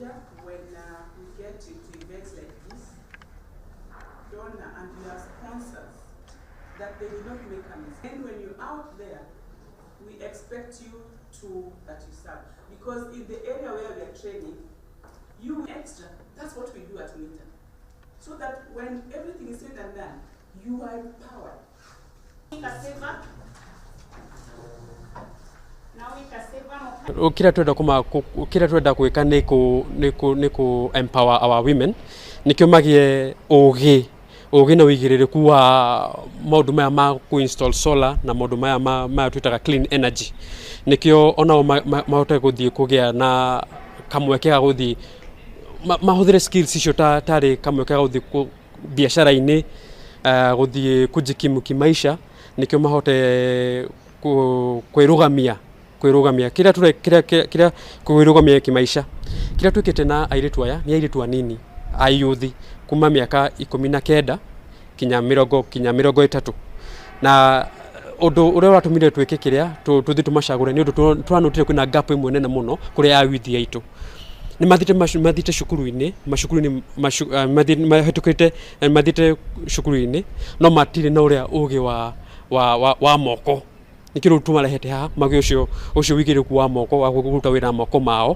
When we get into events like this, donor and your sponsors, that they did not make a mistake. And when you're out there, we expect you to that you serve. Because in the area where we are training, you extra, that's what we do at NITA. So that when everything is said and done, you are empowered. Ikaseva nawe ikaseva. Kĩrĩa twenda kũma kĩrĩa twenda gwĩka nĩ kũ empower our women nĩkĩo magĩe ũgĩ na ũigĩrĩrĩku wa maũndũ maya ma kũ install solar na maũndũ maya maya twĩtaga clean energy, nĩkĩo onao mahote gũthiĩ kũgĩa na kamweke ga gũthiĩ mahũthĩre skills icio ta tarĩ kamweke ga gũthiĩ biacara-inĩ, gũthiĩ kujikimu kimaisha, nĩkĩo mahote kwĩrũgamia kĩrĩa tũre kĩrĩa kĩrĩa kwĩrũgamia kimaisha. Kĩrĩa twĩkĩte na airĩtu aya nĩ airĩtu anini a youth kuma mĩaka 19 kinya 30, na ũndũ ũrĩa ũratũmire twĩke kĩrĩa tũthiĩ tũmacagũre nĩ ũndũ tũranotire kwĩna gap ĩmwe nene mũno kũrĩ a youth aitũ. Nĩ mathiĩte cukuru-inĩ macukuru-inĩ mahĩtũkĩte mathiĩte cukuru-inĩ no matirĩ na ũrĩa ũgĩ wa moko. Nĩkĩo rĩu tũmarehete haha magĩe ũcio ũigĩrĩrĩku wa moko wa kũruta wĩra na moko mao.